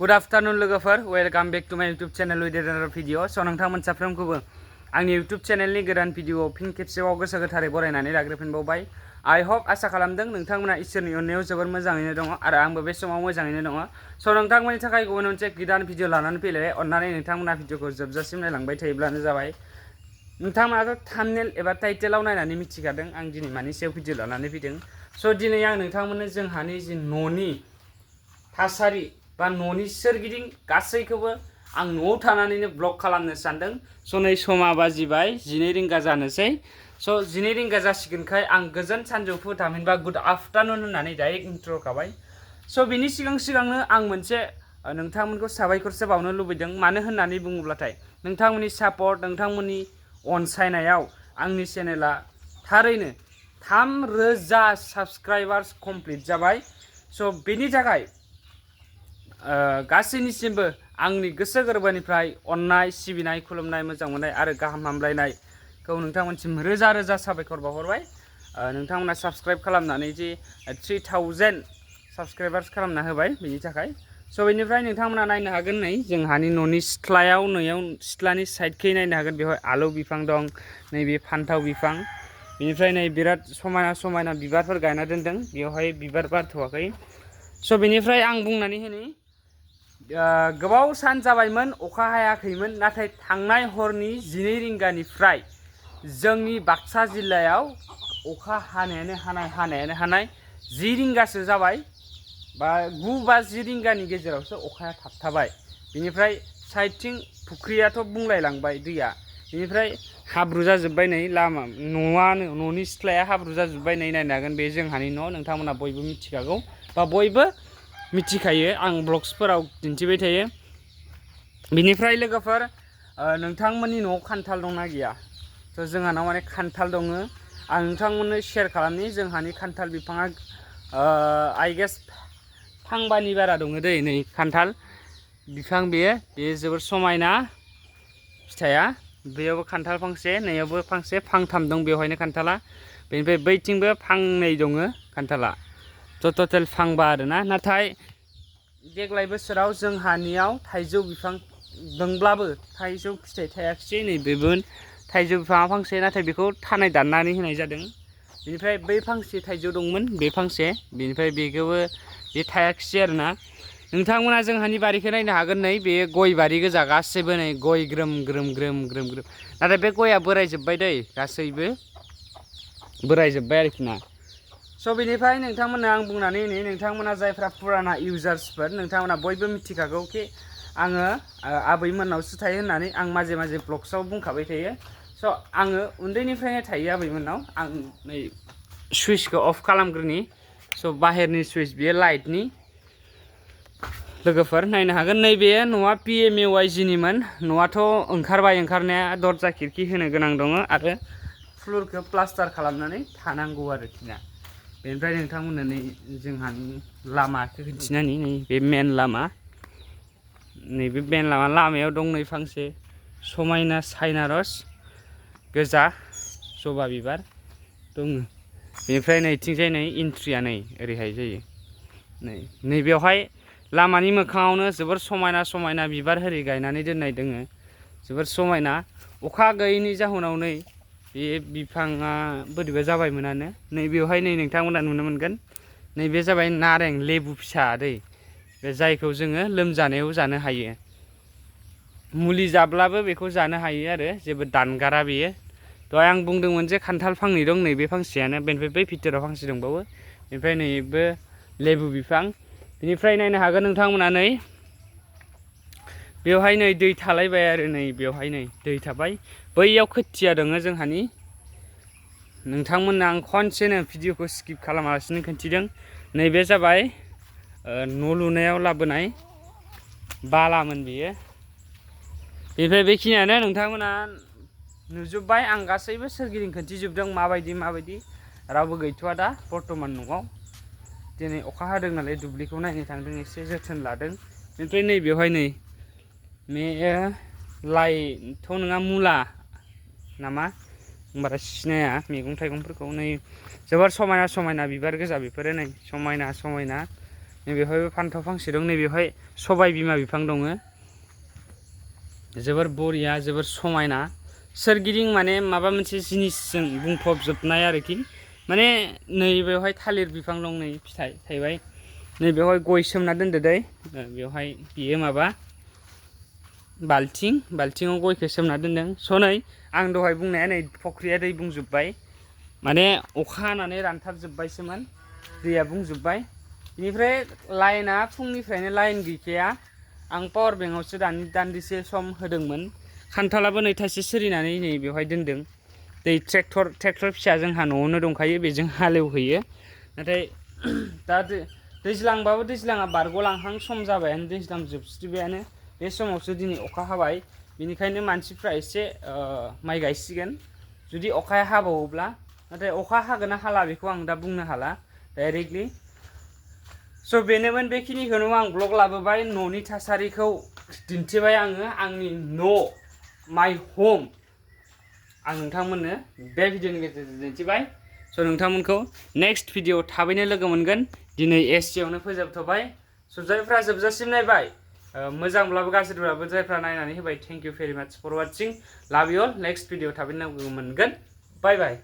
Good afternoon लोगोफोर welcome back to my YouTube channel with another video. So नोंथांमोन साफ्रोमखौबो आंनि YouTube चेनेलनि गोदान भिडिअ फिन खेबसेबाव गोसो गोथारै बरायनानै लाग्रोफिनबावबाय। I hope आसा खालामदों नोंथांमोना इसोरनि अननायाव जोबोर मोजाङैनो दङ आरो आंबो बे समाव मोजाङैनो दङ। So नोंथांमोननि थाखाय गुबुन मोनसे गोदान भिडिअ लानानै फैलायबाय। अन्नानै नोंथांमोना भिडिअखौ जोबजासिम नायलांबाय थायोब्लानो जाबाय। नोंथांमोनाथ' थाम्बनेल एबा टाइटेलाव नायनानै मिथिखादों आं दिनै मानि सायाव भिडिअ लानानै फैदों। So दिनै आं नोंथांमोननो जोंहानि जि न'नि थासारि बा न'नि सोरगिदिं गासैखौबो आं न'आव थानानैनो ब्लग खालामनो सानदों। स' नै समा बाजिबाय 12 रिंगा जानोसै। स' 12 रिंगा जासिगोनखाय आं गोजोन सानजौफु थामहिनबा गुड आफ्टारनुन होननानै डाइरेक्ट इन्ट्र' होखाबाय। स' बिनि सिगांनो आं मोनसे नोंथांमोनखौ साबायखरसो बावनो लुबैदों। मानो होननानै बुङोब्लाथाय नोंथांमोननि सापर्ट नोंथांमोननि अनसायनायाव आंनि चेनेला थारैनो 3000 साबस्क्राइबार्स कमप्लिट जाबाय। स' बेनि थाखाय गासैनिसिमबो आंनि गोसो गोरबोनिफ्राय अननाय सिबिनाय खुलुमनाय मोजां मोननाय आरो गाहाम हामलायनायखौ नोंथांमोनसिम रोजा रोजा साबायखर बावहरबाय। नोंथांमोना साबस्क्राइब खालामनानै जे 3000 साबस्क्राइबार्स खालामना होबाय बेनि थाखाय। स' बेनिफ्राय नोंथांमोना नायनो हागोन नै जोंहानि न'नि सिथ्लायाव सिथ्लानि साइडखै नायनो हागोन बेवहाय आलु बिफां दं, नैबे फान्थाव बिफां, बेनिफ्राय नै बिराद समायना समायना बिबारफोर गायना दोनदों बेवहाय बिबार बारथ'वाखै। स' बेनिफ्राय आं बुंनानै होनि गोबाव सान जाबायमोन अखा हायाखैमोन नाथाय थांनाय हरनि 12 रिंगानिफ्राय जोंनि बाक्सा जिल्लायाव अखा हानायानो हानाय 10 रिंगासो जाबाय बा 9 बा 10 रिंगानि गेजेरावसो अखाया थाबथाबाय। बेनिफ्राय साइडथिं फुख्रियाथ' बुंलायलांबाय दैया, बेनिफ्राय हाब्रु जाजोब्बाय नै लामा न'नि सिथ्लाया हाब्रु जाजोब्बाय नै नायनो हागोन बे जोंहानि न' नोंथांमोना बयबो मिथिखागौ बा बयबो मिथिखायो आं ब्लग्सफोराव दिन्थिबाय थायो। बिनिफ्राय लोगोफोर नोंथांमोननि न'आव खान्थाल दंना गैया? थ' जोंहानाव माने खान्थाल दङ। आं नोंथांमोननो शेयार खालामनि जोंहानि खान्थाल बिफाङा आइ गेस फांबानि बारा दङ दै नै खान्थाल बिफां बेयो जोबोर समायना फिथाइया। बेयावबो खान्थाल फांसे नैयावबो फांसे फांथाम दं बेवहायनो खान्थाला। बेनिफ्राय बैथिंबो फांनै दङ खान्थाला। थ' टटेल फांबा आरोना। नाथाय देग्लाय बोसोराव जोंहानियाव थाइजौ बिफां दंब्लाबो थाइजौ फिथाइ थायाखिसै। नै बेबो थाइजौ बिफाङा फांसे नाथाय बेखौ थानाय दाननानै होनाय जादों। बेनिफ्राय बै फांसे थाइजौ दंमोन बे फांसे, बेनिफ्राय बेखौबो बे थायाखिसै आरोना। नोंथांमोना जोंहानि बारिखौ नायनो हागोन नै बे गय बारि गोजा गासैबो नै गय ग्रोम ग्रोम ग्रोम ग्रोम ग्रोम। नाथाय बे गया बोरायजोब्बाय दै गासैबो बोरायजोब्बाय आरोखि ना। स' बेनिफ्राय नोंथांमोननो आं बुंनानै होनि नोंथांमोना जायफ्रा फुराना इउजार्सफोर नोंथांमोना बयबो मिथिखागौ कि आङो आबैमोननावसो थायो होननानै आं माजे माजे ब्लग्सआव बुंखाबाय थायो। स' आङो उन्दैनिफ्रायनो थायो आबैमोननाव। आं नै सुइचखौ अफ खालामग्रोनि। स' बाहेरनि सुइच बेयो लाइटनि। लोगोफोर नायनो हागोन नैबे न'आ PMAYGनिमोन। न'आथ' ओंखारबाय ओंखारनाया दरजा खिरखि होनो गोनां दङ आरो फ्लुरखौ प्लास्टार खालामनानै थानांगौ आरोखि ना। बेनिफ्राय नोंथांमोननो नै जोंहानि लामाखौ खिन्थिनानै नै बे मेन लामा, नैबे मेन लामायाव दं नै फांसे समायना साइनारस गोजा जबा बिबार दङ। बेनिफ्राय नैथिंजाय नै इन्ट्रिया नै ओरैहाय जायो नै बेवहाय लामानि मोखाङावनो जोबोर समायना समायना बिबार होरि गायनानै दोननाय दोङो जोबोर समायना। अखा गैयैनि जाहोनाव नै बे बिफाङा बोरैबा जाबायमोनानो। नै बेवहाय नै नोंथांमोना नुनो मोनगोन नैबे जाबाय नारें लेबु फिसा दै, बे जायखौ जोङो लोमजानायाव जानो हायो। मुलि जाब्लाबो बेखौ जानो हायो आरो जेबो दानगारा बेयो। दहाय आं बुंदोंमोन जे खान्थाल फांनै दं नैबे फांसेयानो, बेनिफ्राय बै भितराव फांसे दंबावो, बेनिफ्राय नैबो लेबु बिफां। बेनिफ्राय नायनो हागोन नोंथांमोना नै बेवहाय नै दै थालायबाय आरो नै बेवहाय नै दै थाबाय। बैयाव खोथिया दङ जोंहानि। नोंथांमोननो आं खनसेनो भिडिअखौ स्किप खालामालासिनो खिन्थिदों। नैबे जाबाय न' लुनायाव लाबोनाय बालामोन बेयो। बेनिफ्राय बेखिनियानो नोंथांमोना नुजोब्बाय आं गासैबो सोरगिदिं खिन्थिजोबदों माबायदि रावबो गैथ'वा दा बर्थमान न'आव। दिनै अखा हादों नालाय दुब्लिखौ नायनो थांदों एसे जोथोन लादों। बेनिफ्राय नै बेवहाय नै लाइथ' नङा मुला नामा बारा सिनाया मैगं थाइगंफोरखौ। नै जोबोर समायना समायना बिबार गोजा बेफोरो नै समायना समायना नैबेवहायबो फान्थाव फांसे दं नैबेवहाय सबाय बिमा बिफां दङ जोबोर बरिया जोबोर समायना सोरगिदिं माने माबा मोनसे जिनिसजों बुंफबजोबनाय आरोखि माने नैबेवहाय थालिर बिफां दं नै फिथाइ थाइबाय नैबेवहाय गय सोमना दोनदो दै बेवहाय बियो माबा बाल्थिङाव गयखौ सोमना दोनदों स' नै आं दहाय बुंनाया नै फख्रिया दै बुंजोब्बाय माने अखा हानानै रानथाबजोब्बायसोमोन दैया बुंजोब्बाय बेनिफ्राय लाइना फुंनिफ्रायनो लाइन गैखाया आं पावार बेंकआवसो दान्दिसे सम होदोंमोन खान्थालाबो नै थाइसे सिरिनानै नै बेवहाय दोनदों दै ट्रेक्टर फिसा जोंहा न'आवनो दंखायो बेजों हालेवहैयो नाथाय दा दैज्लांबाबो दैज्लाङा बारग'लांहां सम जाबायानो दैज्लां जोबस्रिबायानो बे समावसो दिनै अखा हाबाय बेनिखायनो मानसिफ्रा एसे माइ गायसिगोन जुदि अखाया हाबावोब्ला नाथाय अखा हागोन ना हाला बेखौ आं दा बुंनो हाला डाइरेक्टलि स' बेनोमोन बेखिनिखौनो आं ब्लग लाबोबाय न'नि थासारिखौ दिन्थिबाय आङो आंनि न' माइ ह'म आं नोंथांमोननो बे भिडिअनि गेजेरजों दिन्थिबाय स' नोंथांमोनखौ नेक्स्ट भिडिअ थाबैनो लोगो मोनगोन दिनै एसेयावनो फोजोबथ'बाय स' जायफ्रा जोबजासिम नायबाय मोजांब्लाबो गाज्रिब्लाबो जायफ्रा नायनानै होबाय थेंक इउ भेरि माच फर वाचिं लाभ इउ अल नेक्स्ट भिडिअ थाबैनो लोगो मोनगोन बाय बाय